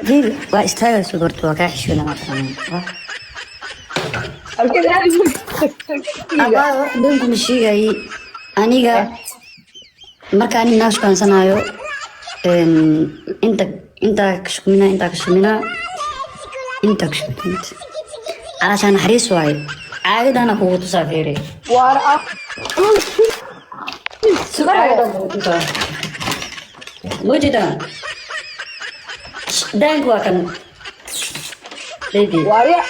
Fiiri, waa istaagayso horta, waa kaa xishoona mataqaanaa. Halkeed aadi? Abaa, wax been kuma sheegayay. Aniga marka nin naag shukaansanaayo, inta intaa ka shukumina, intaa ka shumina, intaa ka shumina, calaashaan naxariis waaye. Caagadana kugu tusaa, fiiri. Waar ah. Caagadan kugu tusaa, mujida daanku waa kan, baby. Waarya,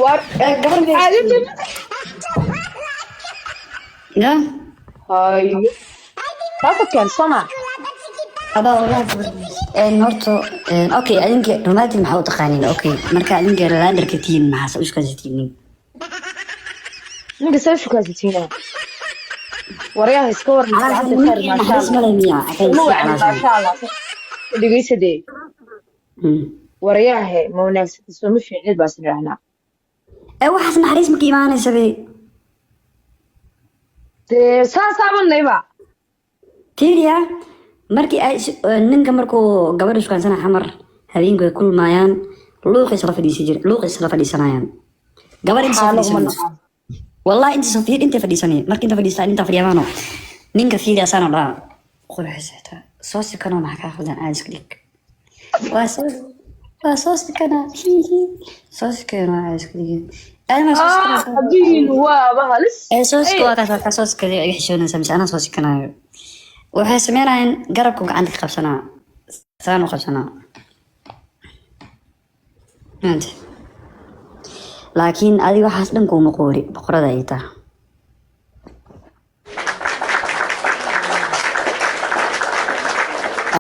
waar. Gabar. Caadada. Ya. Hayo, taasa keen soma. Abaa, wallahi horta okay, adinka romantic maxaa u taqaaniin? Okay, marka adinka landerka tihiin, maxaa u iskaasatiinin? Ninka soo shukaasatiina, waryaha, iska waran hadda? Khayr, maasha Naxariis Allah. Male miya? Uma wacni, maasha Allah. Dhegeysadee, waryahe, ma wanaagsanta sooma fiicnid baas nidhahnaa. Ee waxaas naxariis maka imaanaysa be. Dee saasaaba Fiiriya, markii ay ninka markuu gabadha shukansana xamar, habeenku ay kulmaayaan, luuqay isla fadhiisi jire, luuqay isla fadhiisanayaan. Gabadh inta soo xaalo uma fadhiisanayso naqaan. Wallahi inta soo fiir, inta fadhiisanaya, marka inta fadhiistaan, inta fadhiyamaano, ninka fiiri asaano dhaa qurxisata soo sikano, maxaa kaa khaldan? Aad iska dhig, waa soo sikana, hihi, soo sikano, aad iska dhig, aadama soo sikana. Abiin waaba halis. Ee soo sika, waa kaas, waa kaa soo sikada iga xishoonaysa mise anaa soo sikanayo? Waxay sameynayaan garabku gacanta ka qabsanaa, saan u qabsanaa. Maanta laakiin adiga waxaas dhan kuuma qoori, boqorada ay tahay.